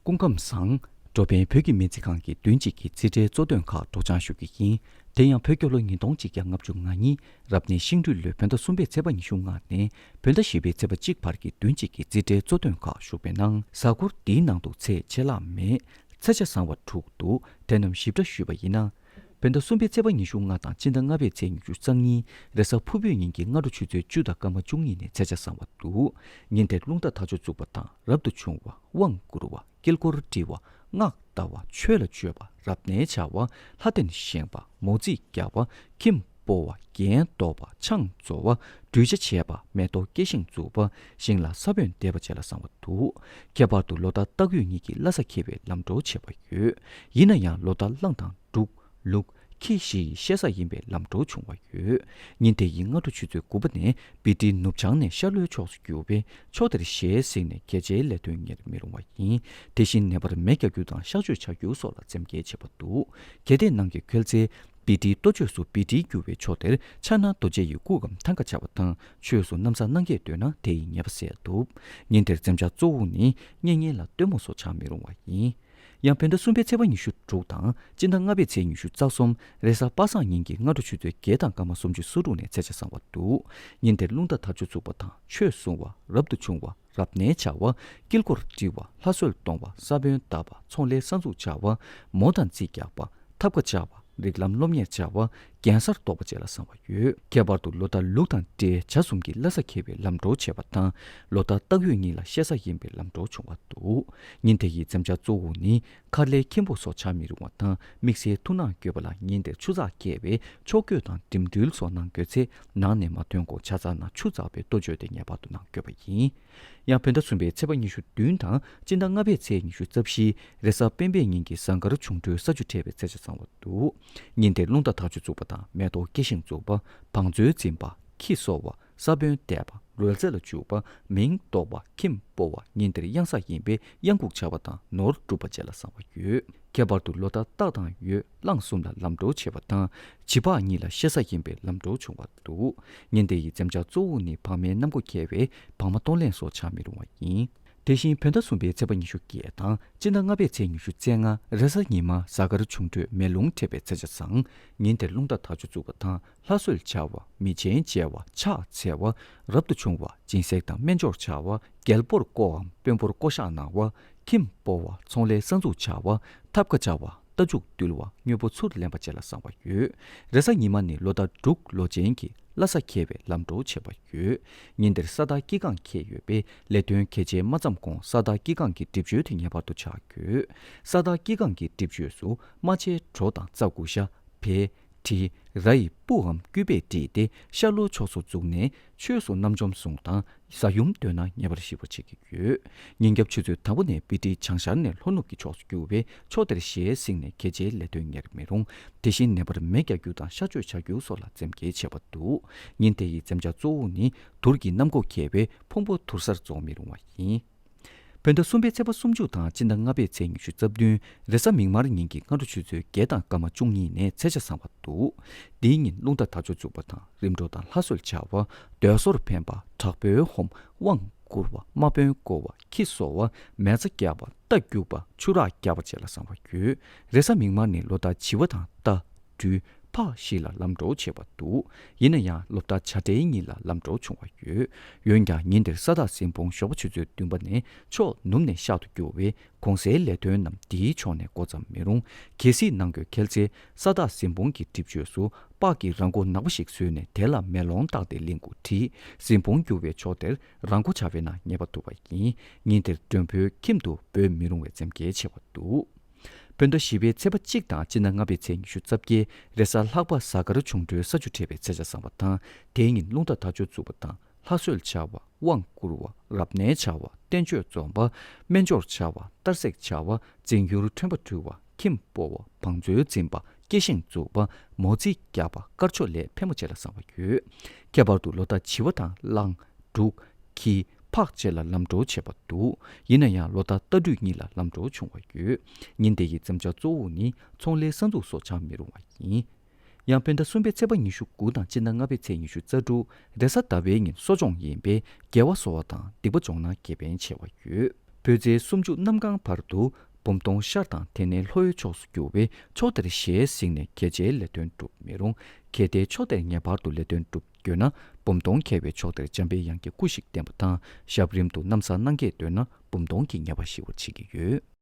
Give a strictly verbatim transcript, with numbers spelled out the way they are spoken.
སྐུ་ཁམས་བཟང་། འགྲོ་ཕན་བོད་ཀྱི་སྨན་རྩིས་ཁང་གི་བདུན་གཅིག་གི་རྩིས་ཁྲའི་གཙོ་དོན་ཁག་སྒྲོག་སྦྱང་ཞུ་གི་ཡིན། དེ་ཡང་བོད་རྒྱལ་ལོ་ཉིས་སྟོང་གཅིག་བརྒྱ་ལྔ་བཅུ་ང་གཉིས་རབ་གནས་ཤིང་སྦྲུལ་ལོའི་བོད་ཟླ་གསུམ་པའི་ཚེས་པ་ཉི་ཤུ་ལྔ་ནས་བོད་ཟླ་བཞི་པའི་ཚེས་པ་གཅིག་བར་གྱི་བདུན་གཅིག་གི་རྩིས་ཁྲའི་གཙོ་དོན་ཁག་ཞུགས་པའི་ནང་། གཟའ་འཁོར་འདིའི་ནང་དུ་ཚེས་ཆད་ལྷག་མེད། ཚེས་ཆ་བཟང་བ་དྲུག་འདུག་དེ་རྣམས་ཞིབ་ཕྲ་ཞུས་པ་ཡིན་ན། བོད་ཟླ་གསུམ་པའི་ཚེས་པ་ཉི་ཤུ་ལྔ་དང་སྤྱི་ཟླ་ལྔ་པའི་ཚེས་ཉི་ཤུ་རྩ་གཉིས་རེས་གཟའ་ཕུར་བུའི་ཉིན་གྱི་སྔ་དྲོ་ཆུ་ཚོད་བཅུ་དང་སྐར་མ་བཅུ་གཉིས་ནས་ཚེས་ཆ་བཟང་བ་འདུག་ཉིན་དེར་རླུང་རྟ་དར་ལྕོག་བཙུགས་པ་དང་རབ་ཏུ་བྱུང་བ། དབང་བསྐུར་བ། དཀྱིལ་འཁོར་དཀྲིལ་བ། སྔགས་བཟླ་བ། ཆོས་ལ་སྤྱོད་པ། རབ་གནས་བྱ་བ། ལྷ་རྟེན་བཞེངས་པ། མོ་རྩིས་རྒྱག་པ། ཁྱིམ་སྤོ་བ། རྒྱན་འདོགས་པ། ཆང་བཙོ་བ། སྒྲུབ་བྱ་བྱས་པ། མེ་ཏོག་སྐྱེ་ཤིང་བཙུགས་པ། ཞིང་ལ་ས་བོན་འདེབས་པ་བཅས་ལ་བཟང་བ་འདུག་ཁྱད་པར་དུ་ལོ་ཟླ་སྟག་ཡོས་གཉིས་ཀྱི་ལྷ་ས་འཁེལ་བའི་ལམ་འགྲོ་བྱེད་པ་ཡོད། ཡིན་ན་ཡང་ལོ་ཟླ་གླང་དང་འབྲུག་ལུག་ཁྱི་བཞི་ཡི་བཤད་ས་ཡིན་པའི་ལམ་འགྲོ་བྱུང་བ་ཡོད། ཉིན་དེ་ཡི་སྔ་དྲོ་ཆུ་ཚོད་དགུ་པ་ནས་སྦི་ཏིའི་ནུབ་བྱང་ནས་ཤར་ལྷོའི་ཕྱོགས་སུ་རྒྱུ་བས་ཕྱོགས་དེར་ཞལ་གཟིགས་ནས་གལ་ཆེའི་ལས་དོན་གཉེར་མི་རུང་བ་ཡིན། དེ་བཞིན་ནད་པར་མེ་བརྒྱག་རྒྱུ་དང་གཤག་བཅོས་བྱ་རྒྱུ་སོགས་ལ་འཛེམ་གྱིས་བྱེད་པ་འདུག་གལ་ཏེ་ནང་གི་འཁེལ་ཚེ། སྦི་ཏིའི་གཏོ་ཆོས་སུ་སྦི་ཏིའི་རྒྱུ་བའི་ཕྱོགས་དེར་ཕྱག་ན་རྡོ་རྗེ་ཡི་སྐུ་འམ་ཐང་ཀ་བྱ་བ་དང་ཆོས་སུ་ནམ་བཟའ་གནང་གལ་འདོད་ན་དེ་ཡི་ཉེས་པ་སེལ་ཐུབ། ཉིན་དེར་འཛེམ་བྱ་གཙོ་བོ་ནི་གཉེན་ཉེ་ལ་སྟོན་མོ་སོགས་བྱ་མི་རུང་བ་ཡིན། ཡང་བོད་ཟླ་གསུམ་པའི་ཚེས་པ་ཉི་ཤུ་དྲུག་དང་སྤྱི་ཟླ་ལྔ་པའི་ཚེས་ཉི་ཤུ་རྩ་གསུམ་རེས་གཟའ་པ་སངས་ཉིན་གྱི་སྔ་དྲོ་ཆུ་ཚོད་བརྒྱད་དང་སྐར་མ་སུམ་ཅུ་སོ་དྲུག་ནས་ཚེས་ཆ་བཟང་བ་འདུག་ཉིན་དེར་རླུང་རྟ་དར་ལྕོག་བཙུགས་པ་དང་ཆོས་གསུང་བ། རབ་ཏུ་བྱུང་བ། རབ་གནས་བྱ་བ། དཀྱིལ་འཁོར་དཀྲིལ་བ། ལྷ་གསོལ་གཏོང་བ། ས་བོན་བཏབ་པ། ཚོང་ལས་གསར་འཛུགས་བྱ་བ། མོ་དང་རྩིས་རྒྱག་པ། ཐབ་ཀ་བཅའ་བ། རིགས་ལམ་སློབ་གཉེར་བྱ་བ། རྒྱན་གསར་འདོགས་པ་བཅས་ལ་བཟང་བ་ཡོད། ཁྱད་པར་དུ་ལོ་ཟླ་ལུག་དང་སྤྲེལ་བྱ་གསུམ་གྱི་ལྷ་ས་འཁེལ་བའི་ལམ་འགྲོ་བྱེད་པ་དང་། ལོ་ཟླ་སྟག་ཡོས་གཉིས་ལ་བཤད་ས་ཡིན་པའི་ལམ་འགྲོ་བྱུང་བ་འདུག་ཉིན་དེ་ཡི་འཛེམ་བྱ་གཙོ་བོ་ནི་མཁར་ལས་ཁྱིམ་སྤོ་སོགས་བྱ་མི་རུང་བ་དང་། དམིགས་བསལ་མཐུན་ནག་དགོས་པ་ལ་ཉིན་དེར་ཆུ་ཚགས་བཀལ་བས་ཕྱོགས་བསྐྱོད་དང་འགྲིམ་འགྲུལ་སོགས་གནང་དགོས་ཚེ། ནང་ནས་མ་ཐོན་གོང་ཇ་ཚགས་ནང་ཆུ་འཛག་པའི་ལྟོ་བཅོས་ཏེ་ངེས་པར་དུ་གནང་དགོས་པ་ཡིན། ཡང་བོད་ཟླ་གསུམ་པའི་ཚེས་པ་ཉི་ཤུ་བདུན་དང་སྤྱི་ཟླ་ལྔ་པའི་ཚེས་ཉི་ཤུ་རྩ་བཞི་རེས་གཟའ་སྤེན་པའི་ཉིན་གྱི་ཟངས་དཀར་འབྱུང་འཕྲོད་ས་ཆུ་འཕྲད་པའི་ཚེས་ཆ་བཟང་བ་འདུག་ཉིན་དེར་རླུང་རྟ་དར་ལྕོག་བཙུགས་པ་དང་མེ་ཏོག་སྐྱེ་ཤིང་བཙུགས་པ། བང་མཛོད་འཛིན་པ། ཁྱི་གསོ་བ། ས་བོན་འདེབས་པ། རོལ་རྩེད་ལ་འཇུག་པ། མིང་འདོགས་པ། ཁྱིམ་སྤོ་བ། ཉིན་དེར་གཡང་ས་ཡིན་པས་གཡང་འགུགས་བྱ་བ་དང་ནོར་སྒྲུབ་པ་བཅས་ལ་བཟང་བ་ཡོད། ཁྱད་པར་དུ་ལོ་ཟླ་སྟག་དང་ཡོས་གླང་གསུམ་ལ་ལམ་འགྲོ་བྱེད་པ་དང་། བྱི་ཕག་གཉིས་ལ་བཤད་ས་ཡིན་པའི་ལམ་འགྲོ་བྱུང་བ་འདུག་ཉིན་དེ་ཡི་འཛེམ་བྱ་གཙོ་བོ་ནི་བག་མའི་གནམ་སྒོ་འཁེལ་བས་བག་མ་གཏོང་ལེན་སོགས་བྱ་མི་རུང་བ་ཡིན། དེ་བཞིན་བོད་ཟླ་གསུམ་པའི་ཚེས་པ་ཉི་ཤུ་བརྒྱད་དང་སྤྱི་ཟླ་ལྔ་པའི་ཚེས་ཉི་ཤུ་རྩ་ལྔ་རེས་གཟའ་ཉི་མ་གཟའ་སྐར་འབྱུང་འཕྲོད་མེ་རླུང་འཕྲད་པའི་ཚེས་ཆ་བཟང་། ཉིན་དེར་རླུང་རྟ་དར་ལྕོག་བཙུགས་པ་དང་། ལྷ་གསོལ་བྱ་བ། མི་ཆེན་མཇལ་བ། ཕྱག་འཚལ་བ། རབ་ཏུ་བྱུང་བ། སྦྱིན་སྲེག་དང་སྨན་སྦྱོར་བྱ་བ། རྒྱལ་པོར་བསྐོ་བའམ་དཔོན་པོར་བསྐོ་གཞག་གནང་བ། ཁྱིམ་སྤོ་བ། ཚོང་ལས་གསར་འཛུགས་བྱ་བ། ཐབ་ཀ་བཅའ་བ། རྟ་ཕྱུགས་འདུལ་བ། དངོས་པོ་ཚུར་ལེན་པ་བཅས་ལ་བཟང་བ་ཡོད། རེས་གཟའ་ཉི་མ་ནི་ལོ་ཟླ་འབྲུག་ལོ་ཅན་གྱི་ལྷ་ས་འཁེལ་བའི་ལམ་འགྲོ་བྱེད་པ་ཡོད། ཉིན་དེར་ས་བདག་སྐྱེ་སྒང་འཁེལ་ཡོད་པས་ལས་དོན་གལ་ཆེ་མ་བརྩམས་གོང་ས་བདག་སྐྱེ་སྒང་གི་སྒྲིབ་སྦྱོར་དེ་ངེས་པར་དུ་བྱ་དགོས། ས་བདག་སྐྱེ་སྒང་གི་སྒྲིབ་སྦྱོར་སུ་རྨ་བྱའི་གྲོ་དང་རྩྭ་ཀུ་ཤ། བལ། དྲི། ར་ཡི་སྤུའམ་སྐུད་པས་དཀྲིས་ཏེ་ཤར་ལྷོའི་ཕྱོགས་སུ་འཛུགས་ནས་ཆོས་སུ་རྣམ་འཇོམས་གསུང་དང་གཟའ་ཡུམ་འདོན་ན་ངེས་པར་ཞི་བར་བྱེད་ཀྱི་ཡོད། ཉིན་རྒྱབ་ཆུ་ཚོད་དང་པོ་ནས་སྦི་ཏི་བྱང་ཤར་ནས་ལྷོ་ནུབ་ཀྱི་ཕྱོགས་སུ་རྒྱུ་བས་ཕྱོགས་དེར་ཞལ་གཟིགས་ནས་གལ་ཆེའི་ལས་དོན་གཉེར་མི་རུང་། དེ་བཞིན་ནད་པར་མེ་རྒྱག་རྒྱུ་དང་གཤག་བཅོས་བྱ་རྒྱུ་སོགས་ལ་འཛེམ་གྱིས་བྱེད་པ་འདུག་ཉིན་དེ་ཡི་འཛེམ་བྱ་གཙོ་བོ་ནི་དུར་གྱི་གནམ་སྒོ་འཁེལ་བས་ཕུང་པོ་དུར་སར་རྫོགས་མི་རུང་བ་ཡིན། བོད་ཟླ་གསུམ་པའི་ཚེས་པ་སུམ་ཅུ་དང་སྤྱི་ཟླ་ལྔ་པའི་ཚེས་ཉི་ཤུ་རྩ་བདུན་རེས་གཟའ་མིག་དམར་ཉིན་གྱི་སྔ་དྲོ་ཆུ་ཚོད་བརྒྱད་དང་སྐར་མ་བཅུ་གཉིས་ནས་ཚེས་ཆ་བཟང་བ་འདུག་འདིའི་ཉིན་རླུང་རྟ་དར་ལྕོག་བཙུགས་པ་དང་རིམ་གྲོ་དང་ལྷ་གསོལ་བྱ་བ། སྡོད་སོར་འཕེན་པ། དྲག་པོའི་ཧོམ། དབང་བསྐུར་བ། དམག་དཔོན་བསྐོ་བ། ཁྱི་གསོ་བ། མེ་བཙའ་རྒྱག་པ། རྟ་རྒྱུག་པ། ཆུ་རགས་རྒྱག་པ་བཅས་ལ་བཟང་བ་ཡོད། རེས་གཟའ་མིག་དམར་ནི་ལོ་ཟླ་བྱི་བ་དང་རྟ། སྦྲུལ། ཕག་བཞི་ལ་ལམ་འགྲོ་བྱེད་པ་འདུག་ཡིན་ན་ཡང་ལོ་ཟླ་བྱ་སྤྲེལ་གཉིས་ལ་ལམ་འགྲོ་བྱུང་བ་ཡོད། འོན་ཀྱང་ཉིན་དེར་ས་བདག་ཟིན་ཕུང་ཞོགས་པ་ཆུ་ཚོད་བདུན་པ་ནས་ཕྱོགས་ནུབ་ནས་ཤར་དུ་རྒྱུ་བས་གོང་གསལ་ལས་དོན་རྣམས་འདིའི་ཕྱོགས་ནས་འགོ་བརྩམ་མི་རུང་། གལ་སྲིད་གནང་དགོས་འཁེལ་ཚེ་ས་བདག་ཟིན་ཕུང་གི་སྒྲིབ་བཅོས་སུ་སྤགས་ཀྱི་ར་མགོ་ནག་པོ་ཞིག་བཟོས་ནས་དེ་ལ་མེ་ལོང་བཏགས་ཏེ་གླིང་དགུ་བྲིས། ཟིན་ཕུང་རྒྱུ་བའི་ཕྱོགས་དེར་ར་མགོ་བྱ་བས་ན་ངེས་པར་ཐུབ་པ་ཡིན། ཉིན་དེར་མགྲོན་པོའི་ཁྱིམ་དུ་འབོད་མི་རུང་བའི་འཛེམ་གྱིས་བྱེད་པ་འདུག་བོད་ཟླ་བཞི་པའི་ཚེས་པ་གཅིག་དང་སྤྱི་ཟླ་ལྔ་པའི་ཚེས་ཉི་ཤུ་རྩ་བརྒྱད་རེས་གཟའ་ལྷག་པ་གཟའ་སྐར་འབྱུང་འཕྲོད་ས་ཆུ་འཕྲད་པའི་ཚེས་ཆ་བཟང་བ་དང་དེའི་ཉིན་རླུང་རྟ་དར་ལྕོག་བཙུགས་པ་དང་ལྷ་གསོལ་བྱ་བ། དབང་བསྐུར་བ། རབ་གནས་བྱ་བ། བསྟན་བཅོས་འཛོམས་པ། སྨན་སྦྱོར་བྱ་བ། གཏར་སྲེག་བྱ་བ། རྫིང་གཡུར་ཁྲོན་པ་འཁྲུ་བ། ཁྱིམ་སྤོ་བ། བང་མཛོད་འཛིན་པ། སྐྱེ་ཤིང་འཛུགས་པ། མོ་རྩིས་རྒྱག་པ། དཀར་ཕྱོགས་ལས་ཕན་པ་བཅས་ལ་བཟང་བ་ཡོད། ཁྱད་པར་དུ་ལོ་ཟླ་བྱི་བ་དང་གླང་། འབྲུག་ཁྱི། ཕག་བཅས་ལ་ལམ་འགྲོ་བྱེད་པ་འདུག་ཡིན་ན་ཡང་ལོ་ཟླ་རྟ་སྦྲུལ་གཉིས་ལ་ལམ་འགྲོ་བྱུང་བ་ཡོད། ཉིན་དེ་ཡི་འཛེམ་བྱ་གཙོ་བོ་ནི་ཚོང་ལས་གསར་འཛུགས་སོགས་བྱ་མི་རུང་བ་ཡིན། ཡང་བོད་ཟླ་གསུམ་པའི་ཚེས་པ་ཉི་ཤུ་དགུ་དང་སྤྱི་ཟླ་ལྔ་པའི་ཚེས་ཉི་ཤུ་རྩ་དྲུག་རེས་གཟའ་ཟླ་བའི་ཉིན་གསོ་སྦྱོང་ཡིན་པས་དགེ་བ་གསོ་བ་དང་སྡིག་པ་སྦྱོང་ན་དགེ་ཕན་ཆེ་བ་ཡོད། བོད་ཚེས་སུམ་ཅུ་གནམ་གང་བར་དུ་འབུམ་སྟོང་ཤར་དང་དེ་ནས་ལྷོའི་ཕྱོགས་སུ་རྒྱུ་བས་ཕྱོགས་དེར་ཞལ་གཟིགས་ནས་གལ་ཆེའི་ལས་དོན་སྒྲུབ་མི་རུང་། གལ་ཏེ་ཕྱོགས་དེར་ངེས་པར་དུ་ལས་དོན་སྒྲུབ་དགོས་ན་འབུམ་སྟོང་འཁེལ་བའི་ཕྱོགས་དེར་འཇམ་པའི་དབྱངས་ཀྱི་སྐུ་ཞིག་བསྟན་པ་དང་ཞབས་རིམ་དུ་ན་བཟའ་གནང་གེས་འདོན་ན་འབུམ་སྟོང་གི་ཉེས་པ་ཞི་བར་བྱེད་ཀྱི་ཡོད།